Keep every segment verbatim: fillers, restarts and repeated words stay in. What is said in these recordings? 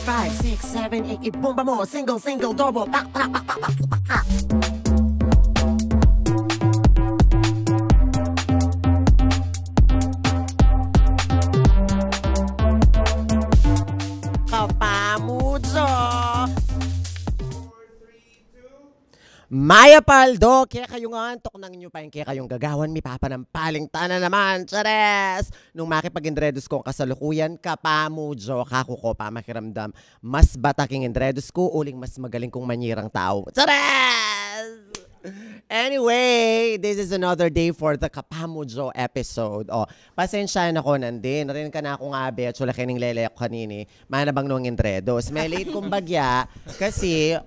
Five, six, seven, eight, ibomba mo. Single, single, double. Pak, pak, pak, pak, pak, pak, pak. Kapamujo. Mayap a aldo kekayu ngan, tuknang yu pa ing kekayung gagawan, mipapanampaling ta na naman, chares! Nung makipag-inredus kong kasalukuyan, kapamujo, kaku ko pamakiramdam, mas batak ing inredus ku, uling mas magaling kung manyirang tau. Chares! Anyway, this is another day for the Kapamujo episode. O, pasensya na ko, Nandin. Rin ka na akong abe, at sula kening lele ko kanini. Mana bang nung inredus. Me-late kung bagya, kasi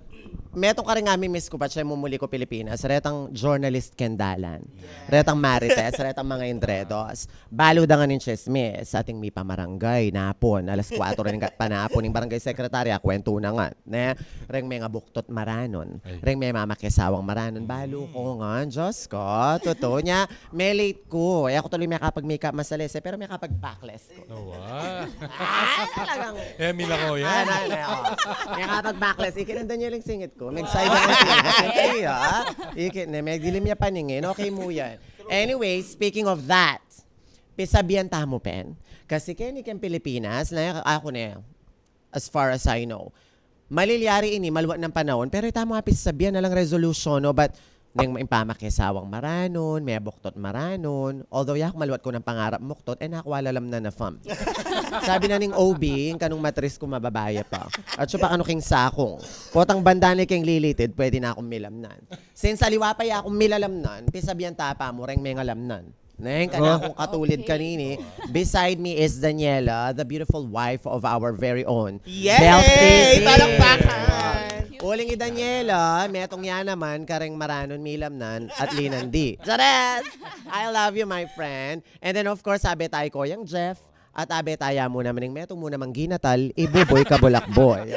metung karing aming Miss Cooper, siya mumuli ku Pilipinas, retang journalist ken dalan. Retang marites, retang mga inredus. Balu da ngan ing tsismis, ating mipamaranggay, napun, alas kuwatro rin ka, panapun ing barangay secretary, akwentu na ngan, ne? Reng mengabuktot maranun, reng memamaki-asawang maranun, balu ko ngan, Diyos ko, tutu nya, me-late ku. E aku tuloy mekapag-makeup masalese, pero mekapag-backless ku. Awa. Ah, talagang. E, mila ko yan. Ah, na, na, o. Mekapag-backless. Ikinang Daniel ing singit ku. Mag-side ang singit. Siyempre, ah. Ikin, ne, magdilim ya paningin. Okay mu yan. Anyway, speaking of that, pisabian tamu, Pen. Kasi keni keng Pilipinas, na aku ne, as far as I know. Malilyari ini, maluat nang panaun, pero itamu api sasabian, alang resolution, no? But, neng mipamakiasawang maranun, mebuktot maranun, although yaku maluat ku nang pangarap muktot, e na ku alalamnan a fam. Sabi na ning O B, ing kanung matris ku mababaya pa. At siya pa kanu king sakung. Potang banda na keng lilitid, pwede na akung milamnan. Since aliwa pa ya akung milalamnan, pisabian ta pa mu reng mengalamnan. Neng, kanakung katulid kanini. Beside me is Daniela, the beautiful wife of our very own Bells T V. Palakpakan! Uling i Daniela, metung ya naman kareng maranun milamnan at linandi. Chares! I love you, my friend. And then, of course, abe tayu ko yang Jeff. At abe taya mu naman ing metung mu namang ginatal, i Buboy Kabulakboy.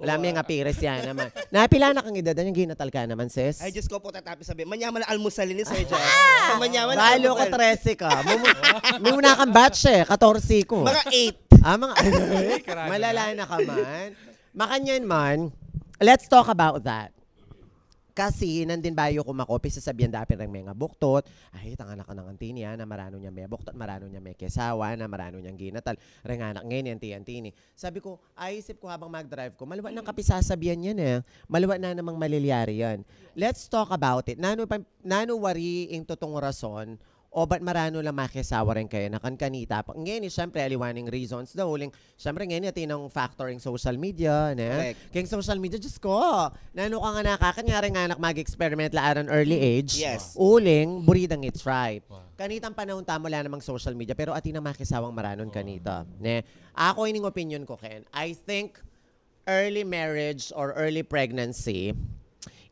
Ala, mengapiris ya naman. Napila na kang edad, anyang ginatal ka naman, sis? Ay, Diyos ko po, tatapi sabi. Manyaman na almusal ini, Sir John. Manyaman na almusal. Balo ko, trese ka. Mumu-, muna kang batch e, katorse ku. Mga eight. Ah, mga, malala na ka man. Makanyan man, let's talk about that. Kasi nandin bayu ku makopi, sasabian da pin reng mengabuktot, ay, tangana ka nang anti niya, na maranun yang mebuktot, maranun yang mekiasawa, na maranun yang ginatal, reng anak ngeni, anti, anti ni. Sabi ku, aisip ku habang mag-drive ku, maluat nang kapisasabian yan e. Maluat na namang malilyari yan. Let's talk about it. Nanu pa, nanu wari ing tutung rason o bat maranun lang makiasawa reng kayanakan kanita pa? Ngeni, siyempre, aliwa ning reasons da, uling, siyempre, ngeni, atin nang factor ing social media, ne? Correct. Keng social media, Diyos ko, nanu ka nga nakakan, nga reng anak mag-experiment la at an early age, uling, buri dang i-try. Kanitang panaun tamu, ala namang social media, pero atin nang makiasawang maranun kanita, ne? Aku, ining opinion ku, Ken, I think early marriage or early pregnancy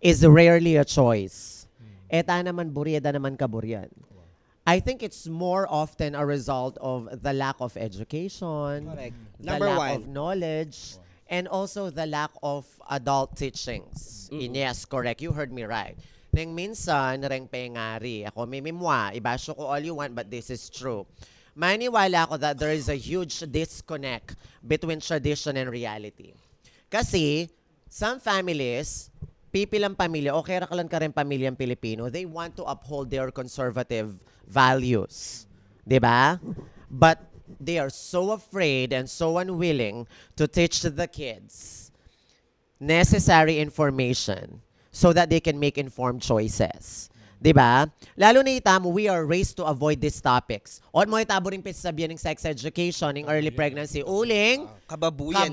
is rarely a choice. E ta naman buri, e da naman kaburian. I think it's more often a result of the lack of education, the lack of knowledge, and also the lack of adult teachings. And yes, correct. You heard me right. Neng minsan, reng pengari. Aku, mimimwa, i-bash ko all you want, but this is true. Maniwala ako that there is a huge disconnect between tradition and reality. Kasi, some families, pipilang pamilya, o kaya kalan kareng pamilyang Pilipino, they want to uphold their conservative values. Di ba? But they are so afraid and so unwilling to teach the kids necessary information so that they can make informed choices. Di ba? Lalo na itamu, we are raised to avoid these topics. Ot mo, ita buring pisasabian ning sex education, ning early pregnancy, uling kababuyan,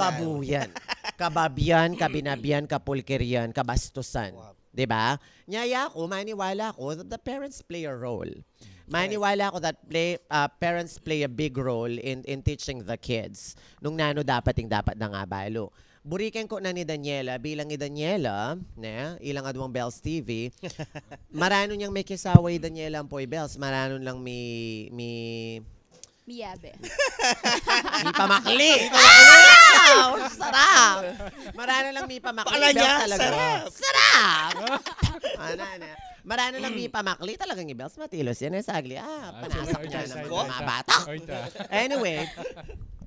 kababuyan, kabinabian, kapulkirian, kabastusan. Di ba? Nya yaku, maniwala ku that the parents play a role. Maniwala ku that play, uh, parents play a big role in, in teaching the kids nung nanu dapat ing dapat dang abalu. Buri ken ku na ni Daniela, bilang i Daniela, ne, ilang adwang Bells T V, maranun yang mekiasawa i Daniela ampo i Bells, maranun lang mi, mi, miyabe. Mipamakli. Wow! Sarap! Maranun lang mipamakli. Bells talaga. Sarap! Ano, ano? Maranun lang mipamakli. Talagang i Bells, matilos yan e, saglit. Ah, panasak niya naman, mga bata. Anyway,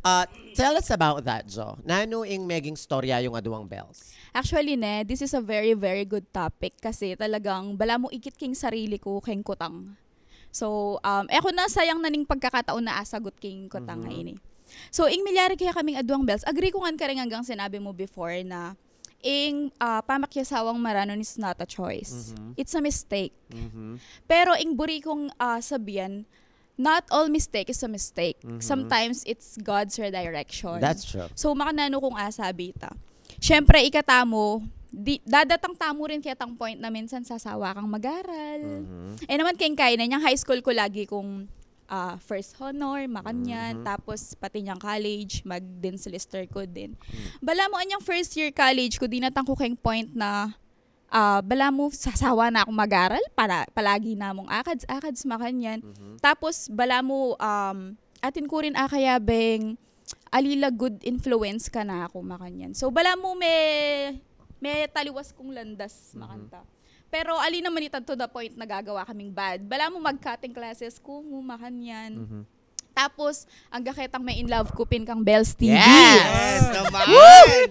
Uh, tell us about that, Jo. Nanu ing meging istorya yung aduang Bels? Actually, ne, this is a very, very good topic kasi talagang balamu ikit king sarili ku keng kutang. So, um, e ku na sayang na ning pagkakataon na asagot king kutang Mhm. ini. So, ing milyari kaya kaming aduang Bels, agree ku ngan kareng anggang sinabi mu before na ing ah, pamakisawang maranon is not a choice. Mhm. It's a mistake. Mhm. Pero ing buri kung ah, sabian, not all mistake is a mistake. Mhm. Sometimes it's God's redirection. That's true. So, makananu kung asabi ta. Siyempre, ikatamu, di, dadatang tamu rin ketang point na minsan sasawa kang mag-aral. Mhm. E naman keng kaina, nyang high school ku lagi kung ah, first honor, makanyan. Mhm. Tapos, pati nyang college, mag-dean's lister ku din. Hmm. Balamu anyang first year college ku, dinatang ku keng point na, ah, balamu sasawa na kung mag-aral, para, palagi namung akads, akads, makanyan. Mhm. Tapos, balamu, um, atin ku rin akayabeng ali la good influence kanaku, makanyan. So, balamu me, me taliwas kung landas, Mhm. makanta. Pero ali naman itang to the point na gagawa kaming bad. Balamu mag-cutting classes ku mu, makanyan. Mhm. Tapos, angga ketang me-in love ku pin kang Bels T V. Yes! Naman!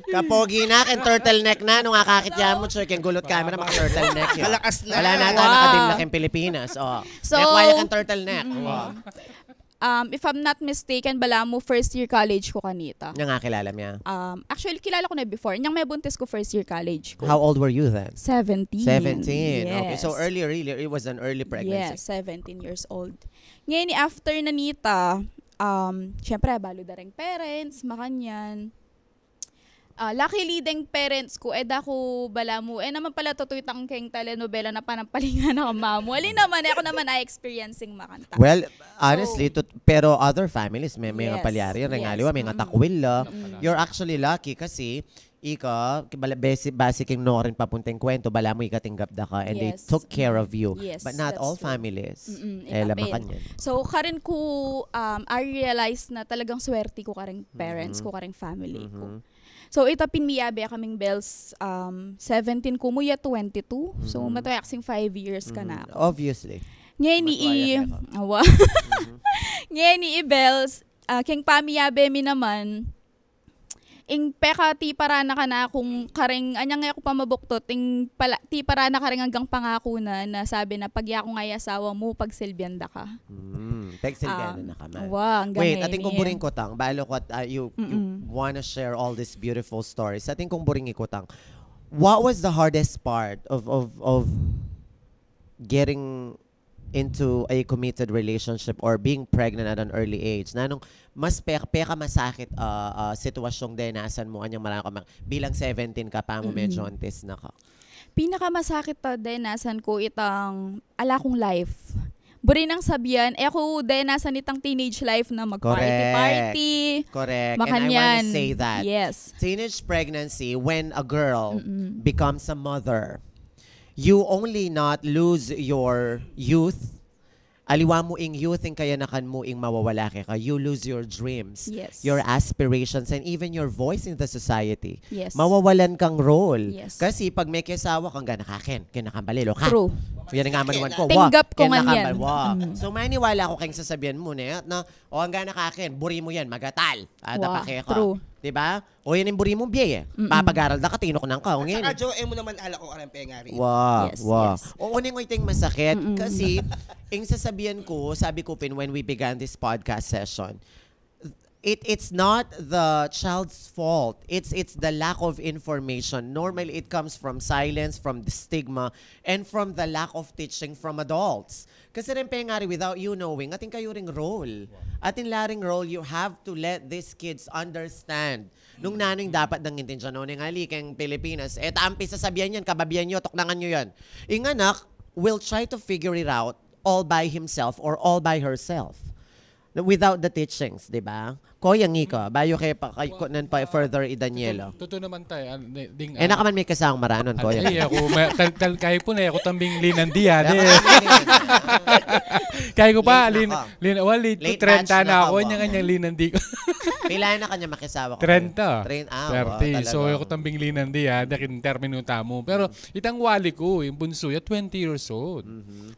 Kapogi na, keng turtleneck na, nung akakit ya mu, sure, keng gulut camera, maka-turtleneck yun. Kalakas na. Wala na Wow. tayo nakadin la keng Pilipinas. Oh. So, Kaya kuwaya kang turtleneck. Mm-mm. Oh. Um, if I'm not mistaken, balamu first year college ku kanita. Nyang akilala niya. Um, actually, kilala ku na before. Nyang mebuntis ku first year college ku. How old were you then? Seventeen. Seventeen. Okay, so Yes. early, really, it was an early pregnancy. Yes, seventeen years old. Ngeni, after na nita, um, syempre, balu da reng parents, makanyan. Ah, luckily deng parents ku, e da ku balamu, e naman pala tutuy tang keng telenovela na panampalingan na kamamu. Ali naman, e ku naman a-experiencing makanta. Well, honestly, to, pero other families, may, may Yes, nga palyari, ring yes. aliwa, may nga Mm-mm. takwil la. Mm-mm. You're actually lucky kasi ika, bala, basi, basi keng no rin papunteng kwento, balamu ika tinggap da ka, and they Yes. took care of you. Yes, But not that's all true. families. Mm-mm, E la ika pin. makanyan. So, karin ku, um, I realize na talagang swerte ku karing parents Mhm. ku, karing family ku. Mhm. So, ita pin miyabe kaming Bels, um, seventeen ku mu, ya twenty-two. So, Mhm. matuyak sing five years ka Mhm. na. Obviously. Ngeni i, Matuwaya ka. Awa. Ngeni i Bels, ah, keng pamiyabe mi naman, ing peka tiparan na kanakung kareng, anyang e ku pa mabuktot, ing pala, tiparan na kareng anggang pangaku na, na sabi na, pag yaku nga i asawa mu, pagsilbian da ka. Mm, pagsilbian Um, na ka man. Wa, anggang Wait, ngeni. atin kung buring kutang, balo ko at, uh, you, you Mm-mm. wanna share all these beautiful stories. Atin kung buring ikutang, what was the hardest part of, of, of getting into a committed relationship or being pregnant at an early age? Nanung mas pe-, pekamasakit, ah, ah, sitwasyong denasan mu anyang marami ka mang-, bilang seventeen ka pa mu, Mm-mm. medyo ontis na ka. Pinakamasakit a denasan ku itang ala kung life. Buri nang sabian, e ku denasan itang teenage life na Correct. mag-party-party. Correct. And I Makanyan. Wanna say that. Yes. Teenage pregnancy, when a girl Mm-mm. becomes a mother, you only not lose your youth. Aliwa mu ing youth, ing kayanakan mu ing mawawala keka. You lose your dreams, Yes. your aspirations, and even your voice in the society. Yes. Mawawalan kang role. Yes. Kasi pag may kesawa kang gana kakin, kinakambali, loka. True. Yan ang aman ko. Tinggap ko man yan. Wa. Mm. So, maniwala ko kayong sasabihan mo na, na, o, ang gana kakin, buri mo yan, magatal. Ada Wa, pa kaya ka. True. Diba? O, yan yung buri mo, biye. Mm-mm. Papag-aral da ka, tinuknang ka. O, ngayon. Saka, Jo, e mo naman ala ko karang pengari. Wa, Yes, wa. yes. O, uning ito yung masakit. Mm-mm. Kasi, yung sasabihan ko, sabi ko pin, when we began this podcast session, it, it's not the child's fault. It's, it's the lack of information. Normally, it comes from silence, from the stigma, and from the lack of teaching from adults. Kasi rin pengari, without you knowing, atin kayo ring role. Atin la ring role, you have to let these kids understand nung nanung dapat nang intindihan. Nung ali keng Pilipinas, e, tampi sasabihan yan, kababian nyo, tuknangan nyo yan. Ing anak will try to figure it out all by himself or all by herself. Without the teachings, di ba? Koya ngi ka, bayo kaya pa, kay, kunan pa further i Daniela. Tutu naman tayo. Ano, ding, E, nakaman may kasang maranon, koya. Ay, ako, ma-, tal, tal, kayo po na, ako tambing linandian, Kaya eh. makakita. Kaya ko pa, late na lin, ka. Lin, well, late, late trenta batch na na ka, ako, wa. Nya kanya linandi ko. Pila na kanya makisawa ka? Trenta. Tren-, ah, wa, thirty. So, talaga. Ako tambing linandi, ha, dakin termino tamu. Pero, itang wali ko, yung bunso ya, twenty years old.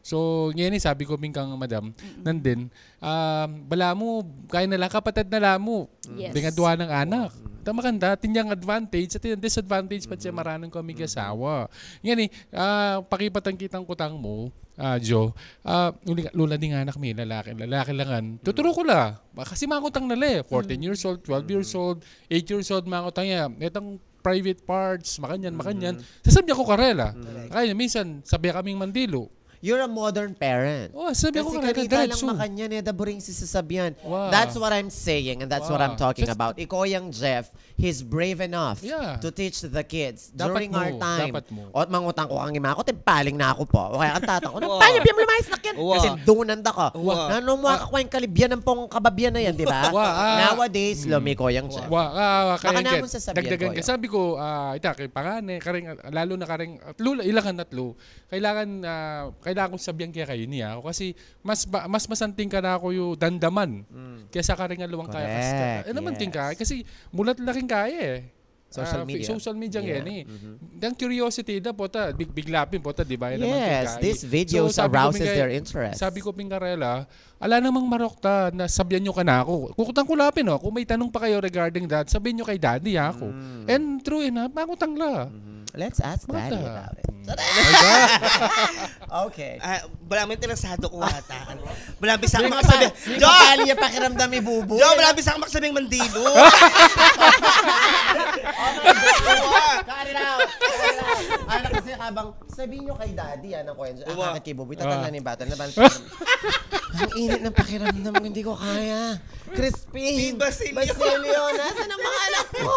So, ngayon, eh, sabi ko, bing kang madam, nandin, ah, bala mu, kaya na lang, kapatad na lang mu. Yes. Ding adwa nang anak. Tama kanda, atin yang advantage, atin yang disadvantage, pati maranang kami kasawa. Ngayon, eh, ah, pakipatan kitang kutang mo, ah, Jo, ah, uli-, lula ding anak mi, lalaki, lalaki langan. Tuturo ko la. Kasi mangutang na la, eh. Fourteen years old, twelve years old, eight years old, mangutang ya. Itang private parts, makanyan, makanyan. Sasabihan ko karela. Kaya minsan, sabi kaming mandilo. You're a modern parent. Oh, sabi ko karela, diretso. Kasi kanita lang makanyan, eh, da buring sisasabyan. Wow. That's what I'm saying, and that's what I'm talking about. Ikaw yang Jeff, he's brave enough to teach the kids during our time. Dapat mo, dapat mo. Ot mangutang ko kang ima ko, timpaling na ako po. O kaya kang tatang ko, "Nang pala, biyam lumayas na yan." Wow. Kasi dunan da ka. Wow. Nanung mga kakweng kalibyan ng pong kababian na yan, di ba? Wow, ah. Nowadays, lumiko yang Jeff. Wow, ah, ah, kaya baka naman sasabihan dagdagan ko ka. Sabi ko, ah, ita, kay pangane, kareng, lalo na kareng, at lula, ilangan at lu-, kailangan, ah, kailangan kong sabihan kaya kayo niya ako kasi mas ba-, mas masanting ka na ako yung dandaman kesa kareng aluang kaya kas-, correct. Ano man ting kaya? Kasi mulat laking kaya eh. Social media. Ah, social media yan eh. Ang curiosity na po ta, big, bigla pin po ta, di ba? Yan naman ting kaya. Yes, these videos arouses their interest. Sabi ko ping karela, ala namang marok ta na sabihan nyo ka na ako. Kukutang ko lapin, oh. Kung may tanong pa kayo regarding that, sabihin nyo kay daddy, ha, ako. And true enough, mangutang la. Let's ask Daddy about it. Okay. Ah, bala mo interesado ko ata. Bala bisa ka makasabing, Jo! Bali niya pakiramdam ni Bubu. Jo, bala bisa ka makasabing mandilo. Cut it out. Cut it out. Ano kasi habang sabihin nyo kay Daddy, yan ang kwento. Ang akin kay Bubu, itatanda ni bata na ba? Ang init ng pakiramdam, hindi ko kaya. Crispin! Basilio! Basilio, nasaan ang mga anak ko?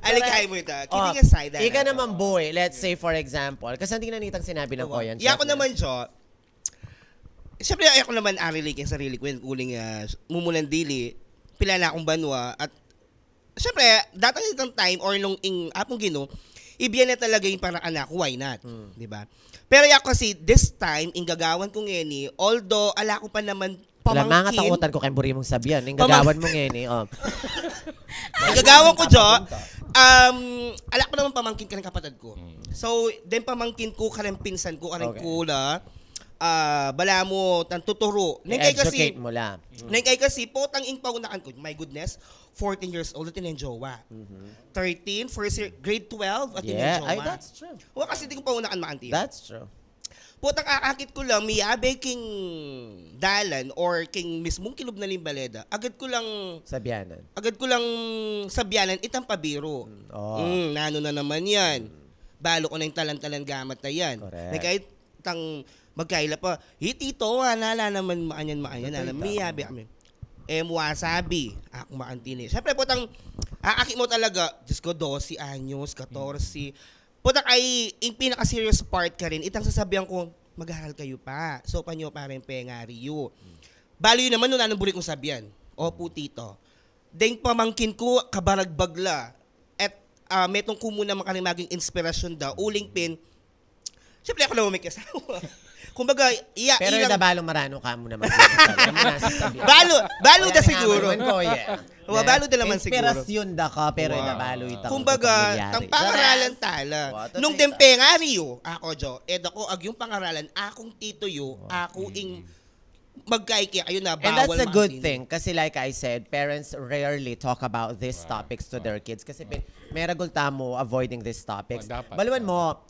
Alikay mo ito. Kidding aside, ika naman, boy. Let's say, for example, kasi hindi na nitang sinabi ng Koyan. Iya ko naman, Jo. Siyempre, ayaw ko naman arili kay sarili ko yan. Uling, ah, mumulang dili, pila na akong banwa, at siyempre, datang itang time or nung ing apong Ginu, ibiyan na talaga yung paraan na ako, why not? Di ba? Pero ako kasi, this time, ing gagawan ko ngeni, although, ala ko pa naman pamangkin. Wala, mga tautan ko kayong buri mong sabihan. Yung gagawan mo ngayon eh, oh. Yung gagawan ko, Jo, um, ala ko naman pamangkin ka ng kapatid ko. So, then pamangkin ko, kareng pinsan ko, kareng kula, ah, bala mo, tan tuturo. Neng kay kasi, educate mo lang. Neng kay kasi, potang ing paunakan ko, my goodness, fourteen years old, at ina yung jowa. Thirteen, first year, grade twelve, at ina yung jowa. Ay, that's true. Wa kasi di ko paunakan maanti. That's true. Putang akakit ko lang, miyabe king dalan or king mismung kilub na limbaleda, agad ko lang, sabyanan. Agad ko lang sabyanan, itang pabiro. Mm, oh. Mm, nanu na naman yan? Mm. Balo ko na yung talan-talan gamat na yan. Correct. Na kahit tang magkaila pa, "Hi, tito, ah, nala naman maanyan, maanyan, alam, miyabe kami." Eh, muwa sabi, ako maantini. Siyempre, putang, aakit mo talaga, Diyos ko, dose anyos, katorse. Puta kay, ing pinaka-serious part ka rin, itang sasabihan ko, "Mag-aral kayo pa. So, panyo pa rin pengari yu." Bali yun naman, nung nanang buri kong sabihan. Opo, tito. Deng pamangkin ko, kabaragbag la. At, ah, metong kumu naman kami maging inspirasyon da. Uling pin, siyempre ako naman may kasawa. Kumbaga, iya, pero ilang da balo marano ka mo naman. Balo, balo da siguro. Wa, balo da naman siguro. Inspirasyon da ka, pero da balo itang pamilyari. Kumbaga, tang pangaralan tala. Nung dempengari yu, ako, Jo, ed ako, agyung pangaralan, akong tito yu, ako ing magkaiki, ayun na, bawal. And that's a good thing, kasi like I said, parents rarely talk about these topics to their kids. Kasi pin-, meragul tamu avoiding these topics. Baluan mo,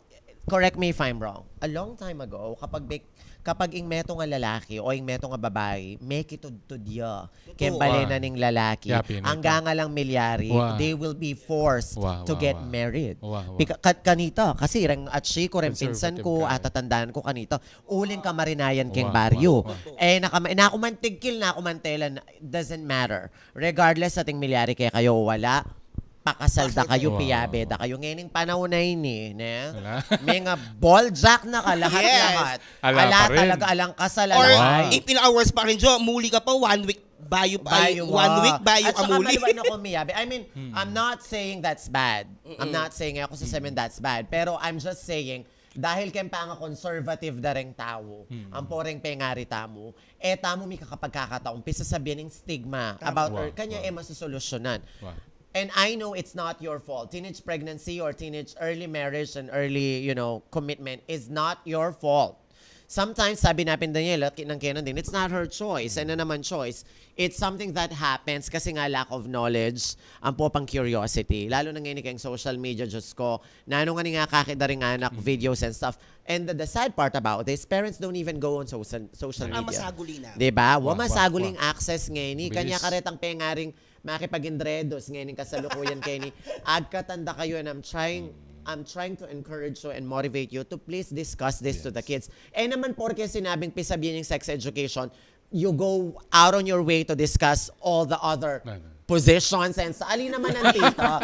correct me if I'm wrong. A long time ago, kapag may, kapag ing metung a lalaki o ing metung a babai, mekitudtud ya keng bale na ning lalaki, anggang alang milyari, they will be forced to get married. Bika-, ka-, kanita, kasi reng atsi ko, reng pinsan ko, atatandaan ko kanita, uling kamarinayan keng baryo. Eh, nakama-, naku man tigkil, naku man telan, doesn't matter. Regardless, ating milyari kekayu o wala, pakasal da kayu, piyabe da kayu. Ngening panaun a ini, ne? Mga ball jack na ka, lahat-lahat. Ala pa rin. Ala talaga, alang kasal, or, alang ay. Ing pinaka-worst pa rin, Jo, muli ka pa, one week, bayu pa, bayu, one week, bayu ka muli. At saka maluwa na ko miyabe. I mean, I'm not saying that's bad. I'm not saying ako sa semen that's bad. Pero I'm just saying, dahil keng panga-conservative da reng tau, ampo reng pengari tamu, e tamu mika kapagkakataung pisasabian ing stigma about her, kanya e masusolusyonan. And I know it's not your fault. Teenage pregnancy or teenage early marriage and early, you know, commitment is not your fault. Sometimes, sabi na pin Daniela, ki-, nang kena din, it's not her choice. Ano naman choice? It's something that happens kasi nga lack of knowledge, ampo pang curiosity. Lalo na ngayon keng social media, Diyos ko, nanu nga ni nga kakit da ring anak, videos and stuff. And the, the sad part about this, parents don't even go on social, social media. Masaguli na. Diba? Wa, wa, masaguling access ngeni. Kanya karetang pengaring makipag-indredos ngeni kasalukuyan keni. Agkatan da kayu, and I'm trying, I'm trying to encourage you and motivate you to please discuss this to the kids. E naman porke sinabing pisabian ing sex education, you go out on your way to discuss all the other positions and sa ali naman ang tita.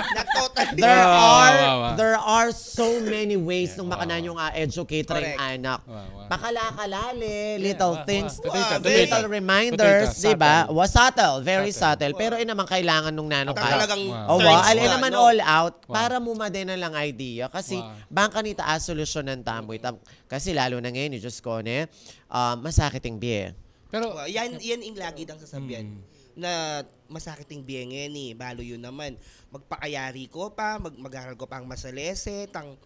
There are, there are so many ways nung makananu a-educate ring anak. Pakala-kalale, little things, little reminders, di ba? Wa, subtle, very subtle. Pero e naman kailangan nung nanu kaya. Talagang, o, wa, ali naman all out para mu madena lang idea. Kasi bang kanita asolusyonan tamu ita. Kasi lalo na ngayon, Diyos ko, ne, ah, masakit ing bie. Pero yan, yan ing lagi dang sasabian na masakit ing bie ngeni, balu yu naman. Magpakayari ko pa, mag-, mag-aral ko pang masalese, tang,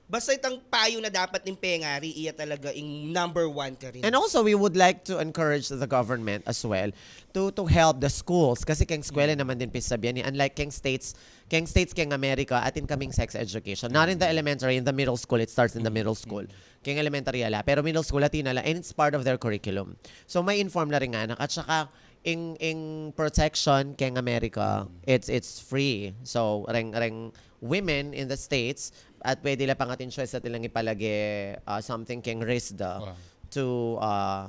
basta itang payu na dapat ning pengari, iya talaga ing number one karin. And also, we would like to encourage the government as well to, to help the schools. Kasi keng eskwela naman din pisabian ni, unlike keng states, keng states keng Amerika, atin kaming sex education. Not in the elementary, in the middle school, it starts in the middle school. Keng elementary ala, pero middle school, atin ala, and it's part of their curriculum. So, ma-inform la ring anak. At saka, ing, ing protection keng Amerika, it's, it's free. So, reng, reng women in the States, at pwede la pang atin choice at ilang ipalage, ah, something keng RISDA to, ah,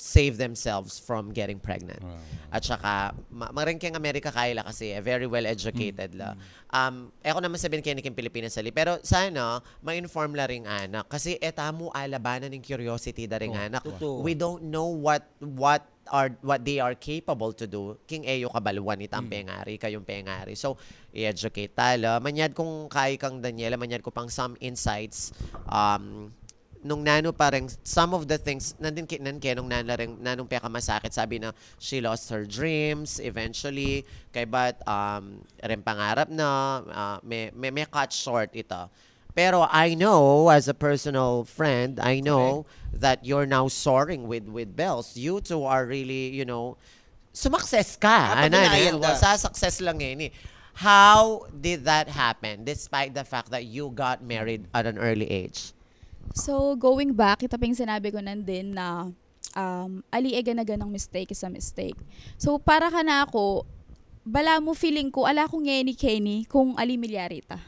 save themselves from getting pregnant. At saka, ma-, mareng keng Amerika kaya la kasi, eh, very well educated la. Um, e ku naman sabian keni keng Pilipinas ali, pero sana ma-inform la ring anak. Kasi e tamu alabanan ing curiosity da ring anak. We don't know what, what are, what they are capable to do. King e yu kabaluan itang pengari, kayung pengari. So, i-educate tala. Manyad kung kay kang Daniela, manyad ku pang some insights. Um, nung nanu pa reng, some of the things, nandin ki-, nan ke, nung nanu reng, nanung pekamasakit, sabi na, she lost her dreams, eventually, kaybat, um, reng pangarap na, ah, me, me, me-cut short ita. Pero I know, as a personal friend, I know that you're now soaring with, with bells. You two are really, you know, sumakses ka. Ano, success lang ini. How did that happen, despite the fact that you got married at an early age? So, going back, ita pa ing sinabi ku nandin na, um, ali e gana-ganang mistake is a mistake. So, para kanaku, balamu feeling ku, ala ku ngeni keni kung ali milyari ita.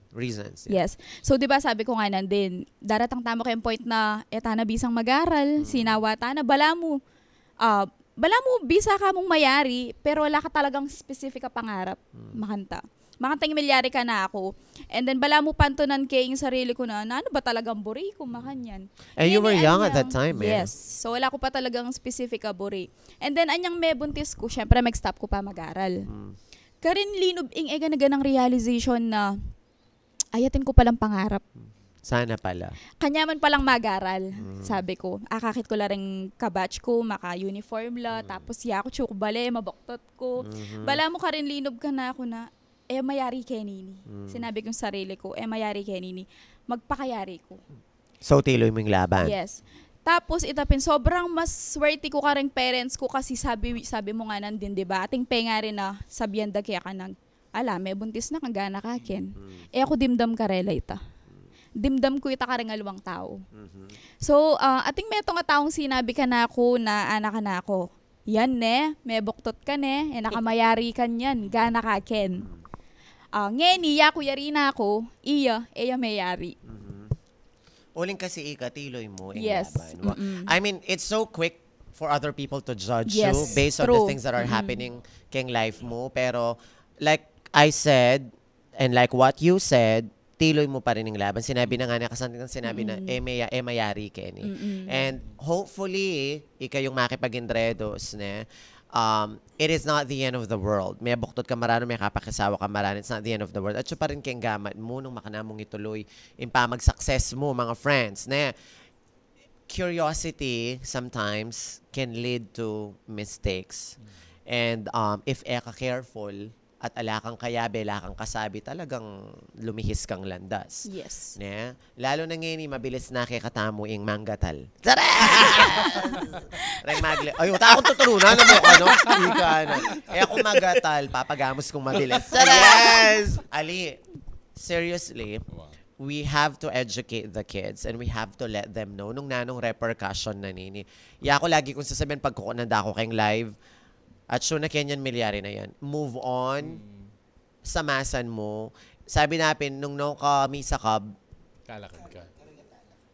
Reasons, yeah. Yes. So, di ba sabi ku nga nandin, daratang tamu keng point na e tana bisang mag-aral, sinawa tana, balamu, ah, balamu bisa ka mung mayari, pero ala ka talagang specific a pangarap. Makanta. Makanta ing milyari kanaku. And then, balamu pantunan ke ing sarili ku na, na ano ba talagang buri ku, makanyan. And you were young at that time, eh. Yes. So, ala ku pa talagang specific a buri. And then, anyang mebuntis ku, syempre, mag-stop ku pa mag-aral. Karin linub ing e gana-ganang realization na, ay, atin ku palang pangarap. Sana pala. Kanyaman palang mag-aral, sabi ku. Akakit ku la ring kabatch ku, maka-uniform la, tapos yaku, tsu ku bale, mabuktot ku. Balamu karin linub kanaku na, e mayari kenini. Sinabi kung sarili ku, e mayari kenini. Magpakayari ku. So, tiloy mu ing laban? Yes. Tapos, ita pin, sobrang mas swerte ku kareng parents ku kasi sabi, sabi mu nga nandin, di ba? Ating pengari na sabian da keka na, ala, mebuntis na ka, gana ka ken. E ku dimdam karela ita. Dimdam ku ita kareng aliwang tau. So, ah, ating metung a taung sinabi kanaku na anak kanaku, yan ne, mebuktot ka ne, e na ka mayari kanyan, gana ka ken. Ah, ngeni, yaku yari na ku, iya, e ya meyari. Uling kasi ika, tiloy mu ing laban. Wa-, I mean, it's so quick for other people to judge you based on the things that are happening keng life mu. Pero, like I said, and like what you said, tiloy mu pa rin ing laban. Sinabi na nga na, kasanting sinabi na, e maya-, e mayari keni. And hopefully, ika yung makipag-indredos, ne? um, it is not the end of the world. May buktot ka maranun, may kapakisawa ka maranun, it's not the end of the world. At siya pa rin keng gamat mu nung makanamung ituloy ing pamag-success mu, mga friends, ne? Curiosity sometimes can lead to mistakes. And, um, if e ka careful, at ala kang kayabe, ala kang kasabi, talagang lumihis kang landas. Yes. Ne? Lalo na ngeni, mabilis na kekatamu ing manggatal. Tara! Reng magle-, ay, uta akong tuturunan, ano, ano? Ika, ano? E ako magatal, papagamus kung mabilis. Tara! Yes! Ali, seriously, Wow. we have to educate the kids and we have to let them know nung nanung repercussion na nini. Ya ako lagi kung sasabihin pag kukunan da ako keng live, at sure na kenyan milyari na yan. Move on, samasan mo. Sabi napin, nung no ka misakab, Kalakad ka.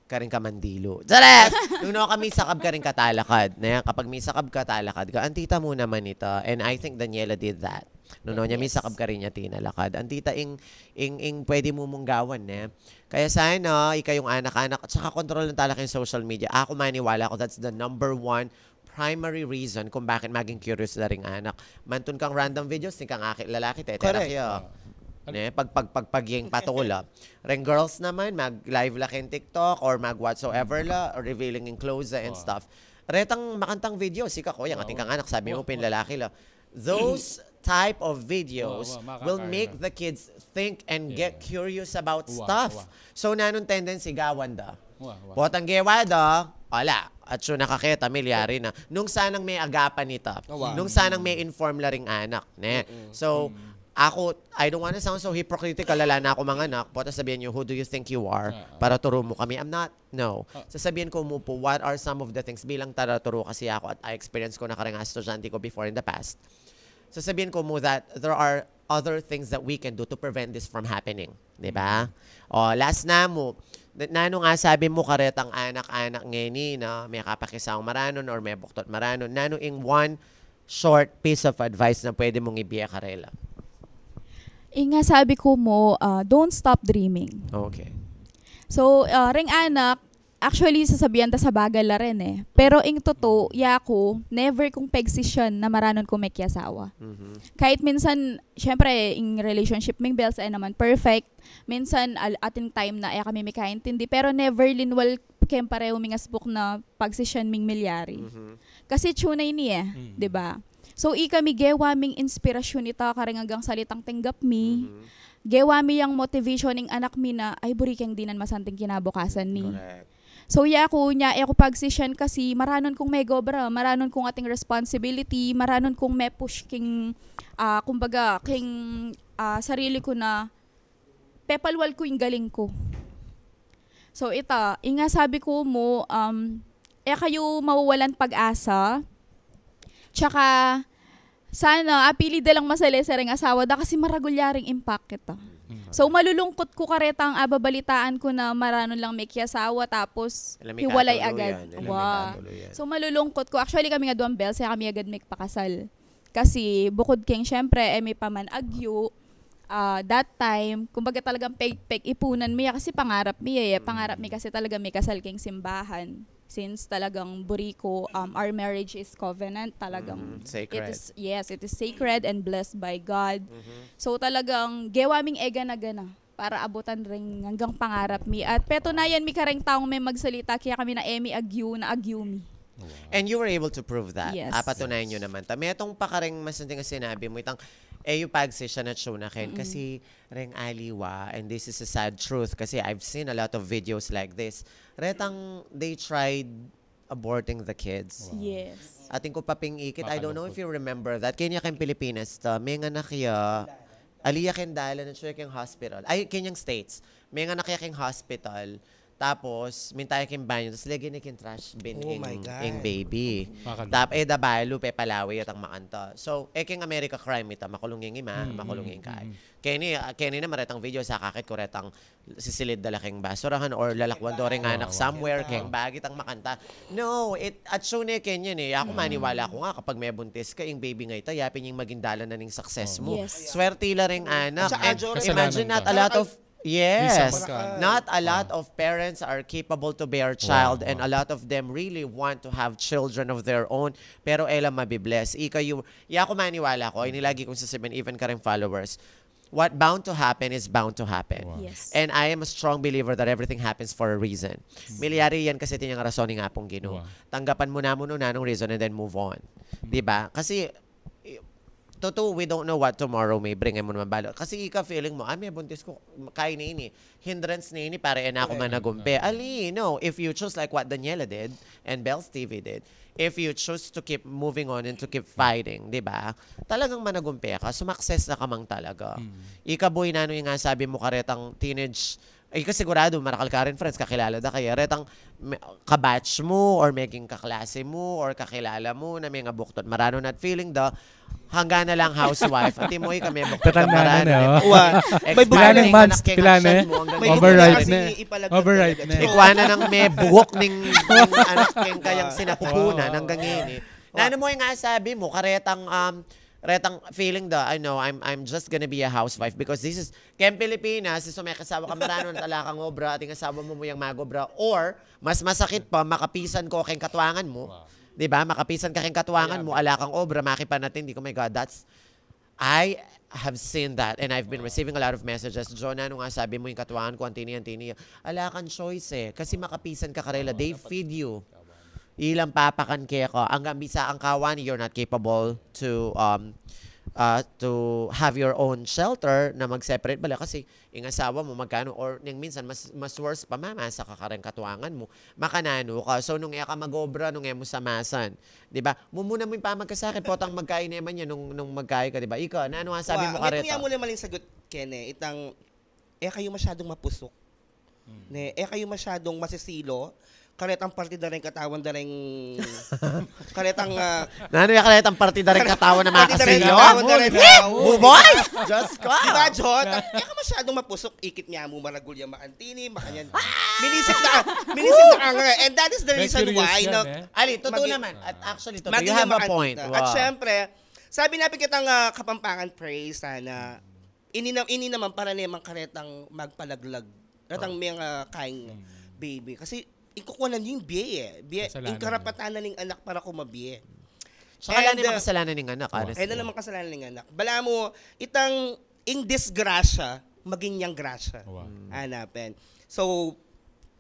karing ka mandilu. Charet! Nung no ka misakab karing ka talakad. Ne? Kapag misakab ka, talakad ka. Antita mu naman ita. And I think Daniela did that. Nung no niya Yes. misakab karing niya tinalakad. Antita ing, ing, ing pwede mu mung gawan, ne? Kaya sana, ika yung anak-anak, at saka kontrolan talaga yung social media. Ako maniwala ko, that's the number one primary reason kung bakit maging curious na ring anak. Mantun kang random videos, ni kang aki lalaki, tete Correct. Kaya, ne, pag, pag, pag, pag yung patula. Reng girls naman, mag-live la keng TikTok or mag-whatsoever la, or revealing in clothes and Wow. stuff. Retang makantang video, sika ko, yung Wow. ating kang anak, sabi mo, Wow. pinlalaki la. Those type of videos Wow, wow, will makakaya. Make the kids think and get Yeah. Curious about Wow, stuff. Wow. So, nanong tendency, gawan da. Wow, wow. Potang gewa da, wala. At siya nakakita, milyari na. Nung sanang may agapan ita. Wow. Nung sanang may inform la ring anak. Ne? So, ako, I don't wanna sound so hypocritical, ala na ako manganak, pota sabihin niyo, "Who do you think you are?" Ah, ah. Para turu mo kami. I'm not, no. Ah. Sasabihin ko mu po, what are some of the things bilang taraturu kasi ako at I experience ko na kareng estudyante ko before in the past. Sasabihin ko mu that there are other things that we can do to prevent this from happening. Di ba? O, last na mu, na- nanu nga sabi mu karetang anak-anak ngeni na may kapakisaw maranon or may buktot maranon, nanu ing one short piece of advice na pwede mong ibie karela? Ing nga sabi ko mu, ah, don't stop dreaming. Okay. So, ah, reng anak, actually, sasabihan ta sa bagal la rin eh. Pero ing totoo, yaku, never kung pegsisyan na maranon kung mekiasawa. Mhm. Kahit minsan, syempre, ing relationship ming Bells ay naman perfect. Minsan, al- ating time na e kami mikaintindi. Pero never linwal kem pareho ming asbuk na pagsisyan ming milyari. Mhm. Kasi tunay ni eh, Mm. di ba? So, ika mi gewa ming inspirasyon ita kareng anggang salitang tinggap mi. Mhm. Gewa mi yang motivation ing anak mi na, ay, buri keng dinan masanting kinabukasan mi. Correct. So, yaku nya, e ku pagsisyan kasi maranon kung megobra, maranon kung ating responsibility, maranon kung me-push king, ah, kumbaga, king ah, sarili ku na pepalwal ku ing galing ku. So, ita, ing nga sabi ku mu, um, e kayu mawawalan pag-asa, tsaka, sana, apili da lang masale sa reng asawa da kasi maragul ya ring impact kita. So, malulungkot ku karetang ababalitaan ku na maranon lang mekiasawa tapos Alam, may hiwalay katuluyan, agad. alam, may Wa. katuluyan. So, malulungkot ku. Actually, kami nga duang Bells, e kami agad mekpakasal. Kasi, bukud keng, syempre, e mi pa man agyu, ah, that time, kumbaga talagang peg, peg-ipunan mi ya kasi pangarap mi ya, eh. Pangarap mi kasi talaga mikasal keng simbahan. Since talagang buri ku, um, our marriage is covenant, talagang Mhm, sacred. It is, yes, it is sacred and blessed by God. Mhm. So talagang gewa ming e gana-gana para abutan ring anggang pangarap mi. At petunayan mi kareng taung me magsalita, kaya kami na e mi agyu, na agyu mi. And you were able to prove that. Yes. Apatunayan nyo naman ta. Metong pa kareng masanting a sinabi mu, itang e yu pagsisyan at show na ken. Kasi reng aliwa, and this is a sad truth, kasi I've seen a lot of videos like this. Retang, they tried aborting the kids. Yes. Atin ku pa ping ikit, I don't know if you remember that. Kenya keng Pilipinas ta, menganak ya, ali ya keng dalan at siya keng hospital. Ay, kenyang States. Menganak ya keng hospital. Tapos, minta ya keng banyo, tapos lagyan na keng trash bin Oh ing, my God. ing baby. Makakal- Tap, e da balu, pepalawe ya tang makanta. So, e keng America crime ita, makulung ing ima, makulung ing kai. Keni, ah, keni na maretang video sa kakit ku retang sisilid da la keng basurahan or lalakwan do reng anak somewhere, keng bagi tang makanta. No, it, at show ne kenyan e. Aku maniwala ku nga kapag mebuntis ka, ing baby nga ita, yapin ing maging dalan na ning success mu. Yes. Swerte la reng anak. Tsaka And ajo imagine kasalanan not ka. a lot of Yes. Minsan magka- Not a lot of parents are capable to bear child, and a lot of them really want to have children of their own. Pero e la mabibless. Ika yu, ya ku maniwala ko, ini lagi kung sasabihin, even karing followers, what bound to happen is bound to happen. Wow. Yes. And I am a strong believer that everything happens for a reason. Milyari yan kasi tinyang rason ning Apung Ginu. Wow. Tanggapan mu na mu nung nanung reason and then move on. Di ba? Kasi, i-, totoo, we don't know what tomorrow may bring. E mu naman balo. Kasi ika feeling mo, "Ah, mebuntis ku, kain ini. Hindrance na ini para e na ku managumpe." Ali, no. If you choose like what Daniela did and Bells T V did, if you choose to keep moving on and to keep fighting, di ba? Talagang managumpe ka, sumakses na ka mang talaga. Ika, boy, nanu ing sabi mu karetang teenage, ay, ika sigurado, marakal ka rin, friends, kakilala da kaya. Retang me-, kabatch mu, or meging kaklase mu, or kakilala mu, na menga buktot maranu na at feeling da, hanggang na lang housewife. Ati mo, ika mebuktot ka maranu, eh. Wa, may expanding months, na pila na, eh? Overripe na. Overripe na. Ikuan na nang mebuok ning, ning anak keng kayang sinapupunan hanggang ini. Nanu mo ing sabi mu, karetang, um, retang feeling da, I know, I'm, I'm just gonna be a housewife because this is, keng Pilipinas, isu mekasawa ka maranu na at ala kang obra, ating asawa mu muyang magobra, or, mas masakit pa, makapisan ko keng katuangan mu. Di ba? Makapisan ka keng katuangan mu, ala kang obra, makipanatindi ko, my God, that's, I have seen that and I've been receiving a lot of messages. "John, nanu ing sabi mu, ing katuangan ku, antini, antini." Ala kang choice, eh. Kasi makapisan ka karela, they feed you. Ilang papakan keka, anggang bisa ang kawan, you're not capable to, um, uh, to have your own shelter na mag-separate bala kasi ing asawa mu magkanu, or ning minsan mas, mas worse pa, mamasa ka kareng katuangan mu, makananu ka. So, nung e ka magobra, nung e mu samasan, di ba? Mumuna mu ing pamagkasakit, potang magkain e man yan nung, nung magkain ka, di ba? Ika, nanu ing sabi mu kareta? Wa, may kuya mu naman ing sagot, Ken, eh. Itang, e kayu masyadong mapusuk. Ne, e kayu masyadong masisilo. Karetang parte da ring katawan da ring, karetang, ah, nanu ya karetang parte da ring katawan na makasilo? Katawan da ring tao. Buboy! Diyos ko! Di ba, John? E ka masyadong mapusuk, ikit mia mu maragul ya maantini, makanyan. Minisip na, minisip na ka nga. And that is the reason why na, ali, totoo naman. At actually, totoo. You have a point. At syempre, sabi na pin kitang, ah, Kapampangan phrase, sana, ini na, ini naman para naman karetang magpalaglag. Karetang may, ah, kaing baby. Kasi, ikukunan yu ing bie, eh. Bie, ing karapatan na ning anak para kumabie. Saka ala naman kasalanan ning anak, honestly. Ala naman kasalanan ning anak. Balamu, itang, ing disgrasya, maging yang grasya. Hanapin. So,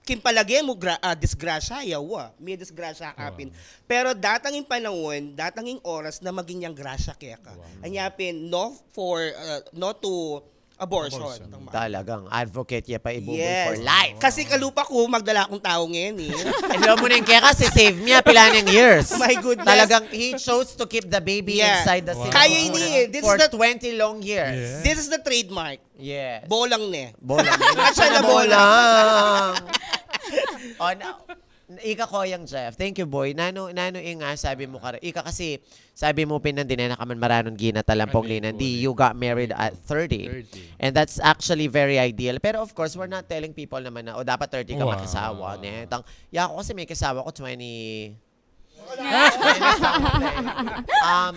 king palage mu, gra-, ah, disgrasya ya, wa. May disgrasya ka pin. Pero datang ing panaun, datang ing oras na maging yang grasya keka. Anya pin, no for, ah, no to abortion. Talagang advocate ya pa, ibuboy for life. Kasi kalupa ku, magdala kung tau ngeni. Hello mu ning keka, si save mia pila ning years. My goodness. Talagang he chose to keep the baby inside the city. Kaya ini, this is the twenty long years. This is the trademark. Yes. Bolang ne. Bolang ne. At siya na bolang. O, na, ika, Koyang Jeff. Thank you, boy. Nanu, nanu ing sabi mu kare-, ika kasi, sabi mu pin nandin e na ka man maranun ginat, talampong linandi. You got married at thirty. And that's actually very ideal. Pero of course, we're not telling people naman na, o, dapat thirty ka makisawa, ne? Tang, ya, ako kasi mekisawa ku twenty, Um,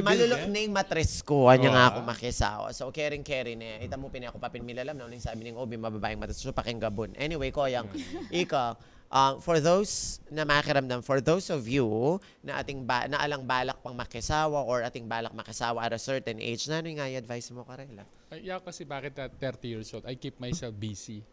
maluluk ne ing matres ku, anya nga aku makisawa. So, kering-keri ne. Ita mu pin e ku pa pin milalam na nanu ing sabi ning O B, mababaing matres ku, pakinggabun. Anyway, Koyang, ika, uh, for those na makiramdam, for those of you na ating ba-, na alang balak pang makisawa or ating balak makisawa at a certain age, nanu ing i-advise mu karela? Ay, yeah, kasi bakit at thirty years old, I keep myself busy.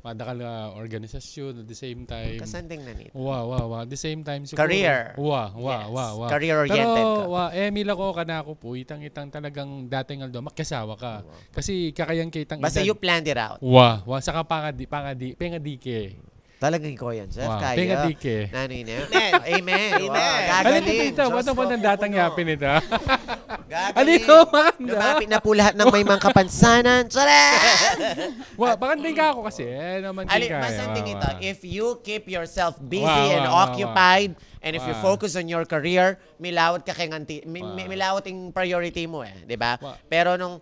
Madakal a organisasyon at the same time. Kasanding na nito. Wa, wa, wa. At the same time, siguro. Career. Wa, wa, wa, wa. Career-oriented ka. Pero, wa, e, mila ko, kanaku pu, itang, itang talagang dating aldo, makiasawa ka. Kasi kakayan ka itang edad. Basta you planned it out. Wa, wa. Saka pangadi, pangadi, pengadi ke. Talagang ikaw yan, Jeff. Kaya. Pengadi ke. Nanu ini? Amen. Amen. Amen. Wow, gagaling. Alin ito? Diyos ko, ano po nang datang yapin ito? Gagaling. Lumapit na po lahat ng may mga kapansanan. Tsare! Wa, baka hindi ka ako kasi. Eh, naman din ka, eh. Masanding ito. If you keep yourself busy and occupied, and if you focus on your career, milawat ka kay nganti, mi-, mi-, milawat yung priority mo eh, di ba? Pero nung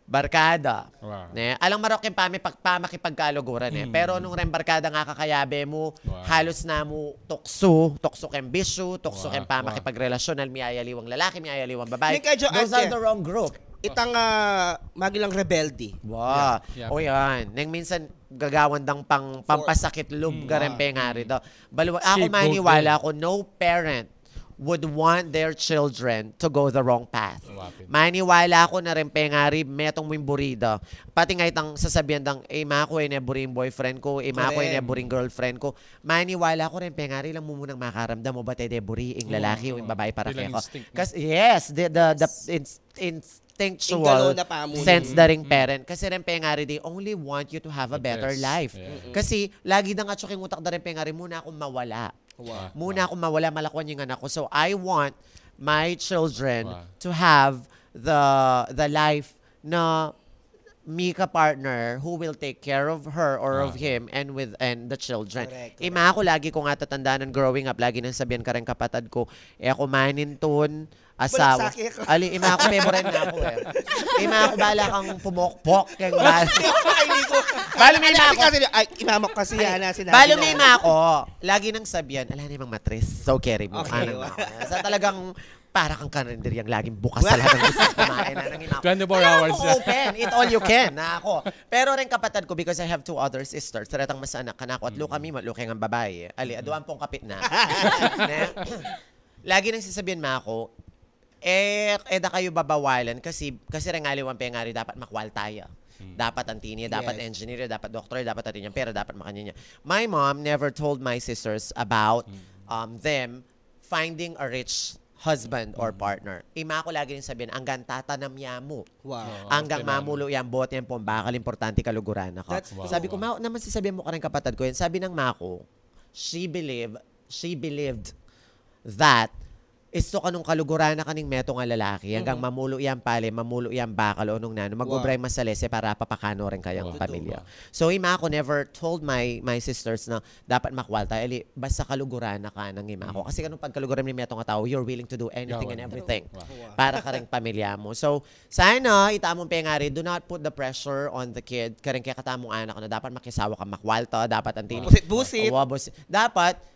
barkada. Wow. Ne? Alang marok yung pami-, pag-, pamakipagkaluguran eh. Mm. Pero nung reng barkada nga kakayabe mu, wow, halos na mu tuksu, tuksu keng bisyu, tuksu, wow, keng pamakipagrelasyon, wow, miyayaliwang lalaki, miyayaliwang babae. Those are the wrong group. Itang, ah, magilang rebelde. Wa. Yeah, yeah. O yan. Neng minsan gagawan dang pang, pampasakit lub, mm, kareng pengari da. Balu-, ako, scapegoat maniwala din. Ako, no parent would want their children to go the wrong path. Wapin. Maniwala ako na reng pengari, metung mu ing buri da. Pati nga itang sasabian dang, "Eh, ima ku, e ne buri ing boyfriend ku, ima ku, e ne buri ing girlfriend ku." Maniwala ako reng pengari, ilang mu munang makaramdam o bate de buri ing lalaki o ing babai para keka. Ilang instinct, no? Kas-, yes, the, the, the ins-, instinctual sense da ring parent. Kasi reng pengari, they only want you to have a better life. Yeah. Kasi lagi dang atsu king utak da reng pengari, muna akong mawala. Wow. Muna akong mawala, malakuan ing anak ku. So, I want my children to have the, the life na mika partner who will take care of her or of him and with, and the children. Correct, correct. Ima ku, lagi kung atatandanan growing up, lagi nang sabian kareng kapatad ku, e ku manintun, asawa. Balak sake ku. Ali, ima ku, memoran na ku e. Ima ku, bala kang pumokpok keng bal-, ay, ima ku. Kasi, ay, ima mu kasi, ali, yan, sinabi balu na. Ima ku, lagi nang sabian, "Ala na mang matris." So, carry mo. Okay, anang wow. Sa talagang para kang karinderyang laging bukas sa lahat ng gusto kumain, anang ima ku. Twenty-four hours siya. Open, eat all you can, na ako. Pero reng kapatad ku, because I have two other sisters, taratang mas anak, kanaku atlu kami, matlu keng babai. Ali, aduang pong kapit na. Ne? Lagi nang sasabian ma ku, e, e da kayu babawalan kasi, kasi reng aliwang pengari dapat makwalta ya. Dapat anti ne, dapat engineer, dapat doktor, dapat atin yang pera, dapat makanyan ya. My mom never told my sisters about, um, them finding a rich husband or partner. Ima ku lagi ring sabian, "Anggang tatanam ya mu. Wow. Anggang mamulu yang bote, yang pong bakal, importante kaluguran na ka." That's true. Sabi ku, "Ma, naman sasabian mu kareng kapatad ku yan?" Sabi nang ma ku, she believe, she believed that istu ka nung kaluguran na ka ning metung a lalaki, anggang mamulu yang pale, mamulu yang bakal, o nung nanu, mag-obra yang masalese para papakanu reng kayang pamilya. Wow. So, ima ku never told my, my sisters na dapat makwalta, ali, basta kaluguran na ka, anang ima ku. Kasi kanung pagkaluguran mu ning metung a tau, you're willing to do anything and everything para kareng pamilya mu. So, sana, ita mung pengari, do not put the pressure on the kid. Kareng kekatamung anak na dapat makisawa ka makwalta, dapat anti ne. Busit-busit. Wa, busit. Dapat,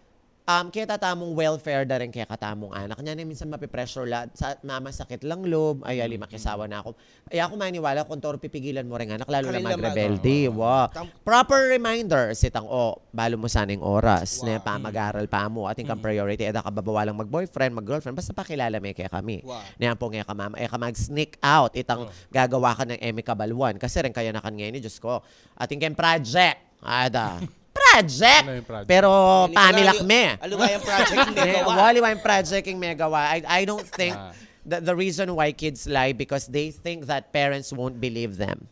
um, kekatamung welfare da reng kekatamung anak. Nya ne minsan mape-pressure la, sa, mamasakit lang lub, ay, ali, makisawa na ku. Ay, aku maniwala kung toro pipigilan mu reng anak, lalu na magrebelde. Wa. Proper reminders, itang, o, balu mu sana ing oras, ne, pamag-aral pa mu, atin kang priority, e da ka babawalang mag-boyfriend, mag-girlfriend, basta pakilala me kekami. Ne, ampong e ka ma-, e ka mag-sneak out, itang gagawa ka nang e mi kabaluan. Kasi reng kayanakan ngeni, Diyos ku, atin keng project. Ada. Project! Ano yung project? Pero pamilak me. Aliwa yang project ing megawa. Aliwa yang project ing megawa. I, I don't think the, the reason why kids lie because they think that parents won't believe them.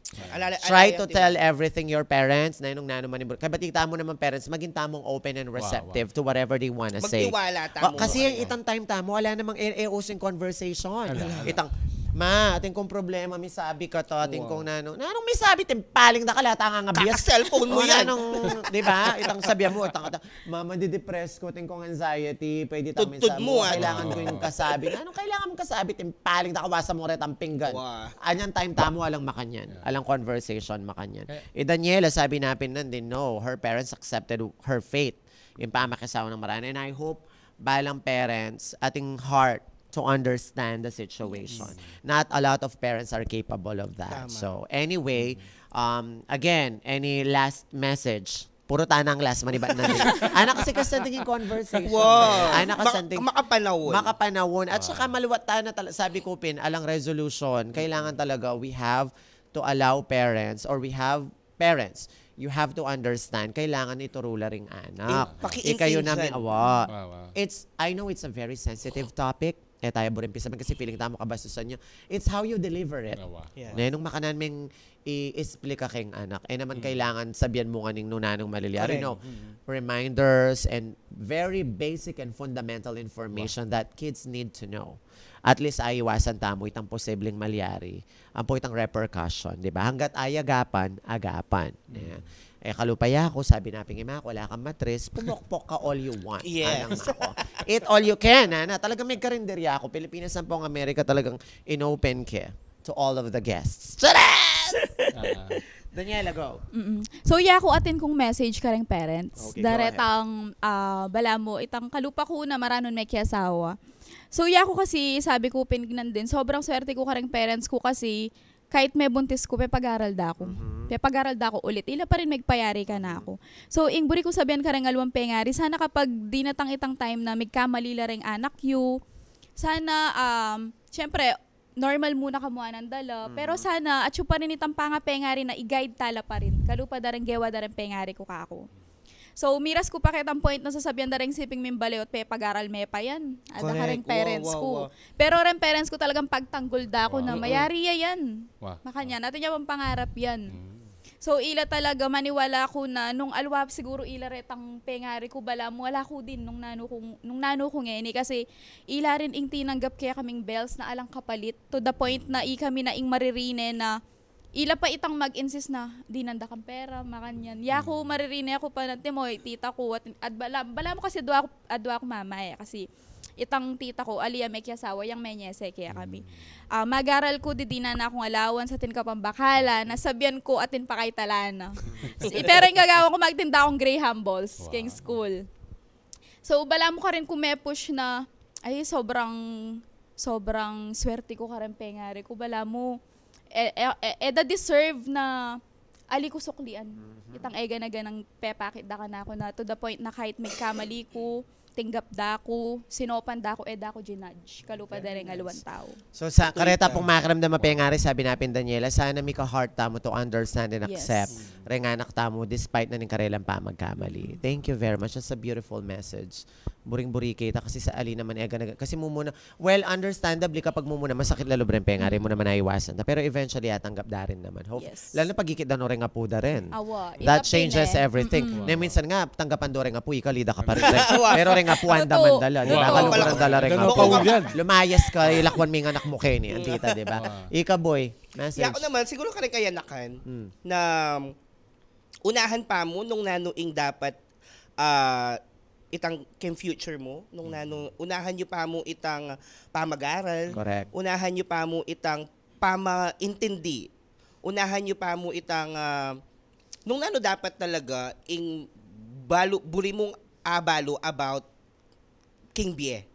Try to tell everything your parents, na nung nanu man, kaya bati tamu naman parents, maging tamung open and receptive to whatever they wanna say. Magtiwala tamu. Kasi itang time tamu, wala namang e, e using conversation. Itang, "Ma, atin kung problema, misabi ka to, atin kung nanu." Nanung misabi, timpaling da ka, lata nga nga bias. Kaka-cellphone mu yan. Nanung, di ba? Itang sabi mu, itang, itang, "Ma, madidepress ku, atin kung anxiety, pwede tamu misabi mu, kailangan ku yung kasabi." Nanung kailangan mung kasabi, timpaling da ka, wasa mu retang pinggan. Anyang time tamu, alang makanyan. Alang conversation, makanyan. I Daniela, sabi na pin nandin, no, her parents accepted her fate. Yung pamakisawa ng marana. And I hope balang parents, ating heart to understand the situation. Not a lot of parents are capable of that. So, anyway, um, again, any last message? Puro tanang last, manibat na din. Ana kasi kasanding yung conversation. Wow. Ana kasanding makapanahon. Makapanahon. At saka maluwat tana tal-, sabi ku pin, alang resolution, kailangan talaga we have to allow parents or we have parents, you have to understand, kailangan ituru la ring anak. Ikayu na mi awa. It's, I know it's a very sensitive topic. E taya buring pisabian kasi feeling tamu kabastusan yu. It's how you deliver it. Nenung makanan meng i-explica keng anak. E naman kailangan sabian mu ngan ing nung nanung malilyari. No. Reminders and very basic and fundamental information that kids need to know. At least aiwasan tamu itang posibleng malyari. Ampo itang repercussion, di ba? Hanggat ayagapan, agapan. E kalupa ya ku, sabi na pin ing ima ku, ala kang matris, pumokpok ka all you want. Yes. Alang ma ku. Eat all you can, ana. Talagang me karinderya ku. Pilipinas ampong Amerika talagang inopen ke to all of the guests. Charas! Daniela, go. So, yaku atin kung message kareng parents. Daretang, ah, balamu, itang kalupa ku na maranun me kiasawa. So, yaku kasi, sabi ku pin nandin, sobrang swerte ku kareng parents ku kasi, kahit mebuntis ku, pepag-aral da ku. Mhm. Pepag-aral da ku ulit. Ila pa rin megpayari kanaku. So, ing buri ku sabian kareng aliwang pengari, sana kapag dinatang itang time na megkamali la reng anak yu, sana, um, syempre, normal muna kamu anan dala. Pero sana, atyu pa rin itang pangapengari na i-guide tala pa rin. Kalupa da reng gewa da reng pengari ku kaku. So, miras ku pa ketang point na sasabian da reng siping mimbalewat, pepag-aral me pa yan. Ada kareng parents ku. Pero reng parents ku talagang pagtanggol da ku na mayari ya yan. Makanyan, atin ya pang pangarap yan. So, ila talaga, maniwala ku na nung aliwa siguru ila retang pengari ku, balamu ala ku din nung nanu ku, nung nanu ku ngeni. Kasi ila rin ing tinanggap kekaming bells na alang kapalit. To the point na ikami na ing maririne na ila pa itang mag-insist na, "Dinan da kang pera," makanyan. Yaku, maririne ku pa na, "Timo, tita ku, at, at bala, balamu kasi adwa ku, adwa ku mama e, kasi itang tita ku, ali ya mekiasawa, yang menyese kekami. Ah, mag-aral ku, didinan na kung allowance, atin ka pang bakala, na sabian ku, atin pa kay tala na." Pero ing gagawan ku, magtinda kung Graham balls, keng school. So, balamu karin ku me-push na, ay, sobrang, sobrang swerte ku kareng pengari ku. Balamu, e, e, e, e da deserve na ali ku suklian. Itang e gana-ganang pepakit da kanaku na to the point na kahit megkamali ku, tinggap da ku, sinopan da ku, e da ku jinudge. Kalupa da reng aliwang tau. So, sa kareta pung makiramdam a pengari, sabi na pin Daniela, sana mika-heart tamu to understand and accept reng anak tamu despite na ning karelang pamagkamali. Thank you very much. That's a beautiful message. Buring-buri kita kasi sa ali naman, e gana-gana. Kasi mumuna, well, understandably, kapag mumuna, masakit la lub reng pengari, mu naman naiwasan ta. Pero eventually, atanggap da rin naman. Hope, lalo na pag ikit da no reng apu da rin. That changes everything. Na minsan nga, tanggapan do reng apu, ikali da ka pa rin. Pero reng apu, andaman da la, di ba? Kaluguran da la reng apu. Lumayas ka, ilakwan me ing anak mu keni, antita, di ba? Ika, boy, message. Yaku naman, siguro kareng kayanakan na unahan pa mu nung nanu ing dapat, ah, itang keng future mu, nung nanu, unahan yu pa mu itang pamag-aral, unahan yu pa mu itang pamaintindi, unahan yu pa mu itang, ah, nung nanu dapat talaga ing balu, buri mung abalu about king bie.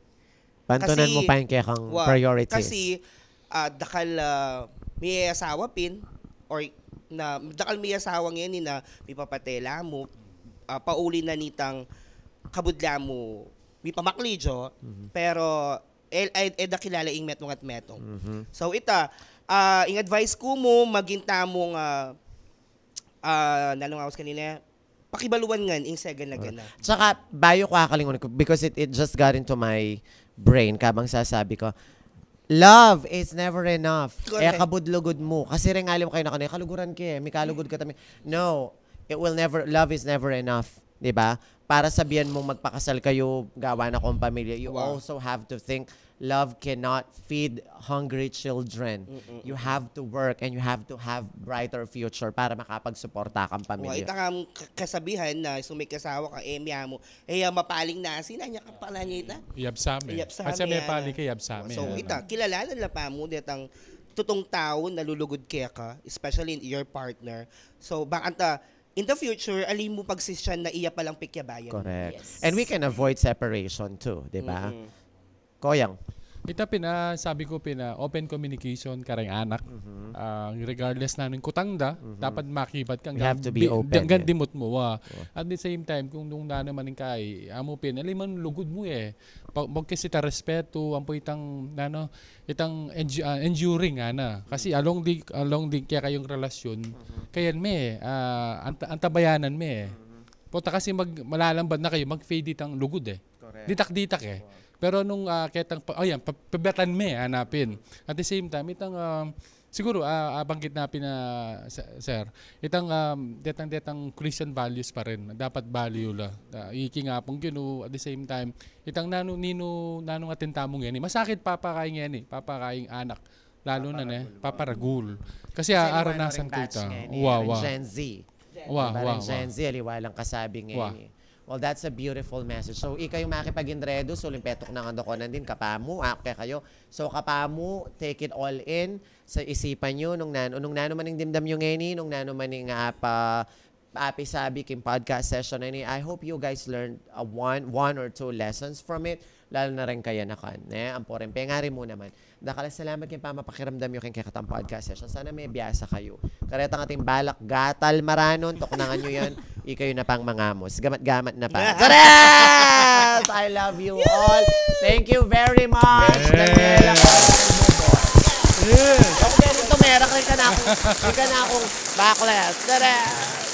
Pantunan mu pa ing kekang priorities. Kasi, ah, dakal, ah, miyasawa pin, or na, dakal miyasawa ngeni na mipapatela mu, ah, pauli na nitang kabud la mu, mipamakli jo, pero, e, e, e da kilala ing metung at metung. So, ita, ah, ing advice ku mu, maging tamung, ah, ah, nanu nga aus kanina, pakibaluan ngan ing segana-gana. Tsaka, bayu ku akalingwan ku, because it, it just got into my brain kabang sasabi ku, love is never enough. E kabud lugud mu. Kasi reng ali mu kayanakan, e kaluguran ke, mikalugud ka tami. No, it will never, love is never enough. Di ba? Para sabian mung magpakasal kayu, gawa na kung pamilya, you also have to think love cannot feed hungry children. You have to work and you have to have brighter future para makapagsuporta kang pamilya. Ita nga ang k-, kasabihan na, sumikasawa ka, e, miyamu, e, ya mapaling nasi, nanya ka pa, nanya ita? Iyabsame. Iyabsame, kasi mepali ka, iyabsame. So, ita, kilalanan la pa mu detang tutung tau na lulugud keka, especially your partner. So, baka anta, in the future, ali mu pagsisyan na iya palang pikyabayan. Correct. And we can avoid separation too, di ba? Koyang. Ita pin, ah, sabi ku pin, ah, open communication kareng anak. Ah, regardless na ning kutang da, dapat makibat ka. We have to be open, anggang dimut mu, wa. At the same time, kung nung nanu man ing kai, amu pin, ali man lugud mu e. Pag, magkasita respetu, ampo itang, nanu, itang endu-, ah, enduring, ana. Kasi along di, along di kekayung relasyon, kayan me, ah, anta-, antabayanan me. Pota kasi mag-, malalambad na kayu, mag-fade itang lugud e. Ditak-ditak e. Pero nung, ah, ketang pa-, oh, yan, pa-, pabatan me, ana pin. At the same time, itang, ah, siguru, ah, abanggit na pin na, sa-, sir, itang, um, detang, detang Christian values pa rin. Dapat value la. Ah, iki nga pung Ginu, at the same time, itang nanu, ninu, nanu nga atin tamu ngeni. Masakit papakaing ngeni, papakaing anak. Lalo na ne, paparagul. Kasi aaranasan ku ita. Wa, wa. Gen Z. Wa, wa, wa. Gen Z, aliwa lang kasabi ngeni. Well, that's a beautiful message. So, ikayu makipag-inredu, suling petuk na nga dokonan din, kapamu, ah, kekayu. So, kapamu, take it all in. Sa isipan yu, nung nanu, nung nanu man ing dimdam yu ngeni, nung nanu man ing, ah, pa, api sabi king podcast session na ini. I hope you guys learned uh, one, one or two lessons from it. Lalo na rin kaya na kan, ne? Ang poren pengari mu naman. Dakal a salamat king pamapakiramdam yu king kekatang podcast session. Sana me biasa kayu. Karetang ating balak gatal maranon, tuknangan yu yan. Ikayu na pang mangamus. Gamat-gamat na pa. Correct! I love you all. Thank you very much, Daniela. Yes. Ako meron to, meron ka na akong, ka na akong backless. Correct!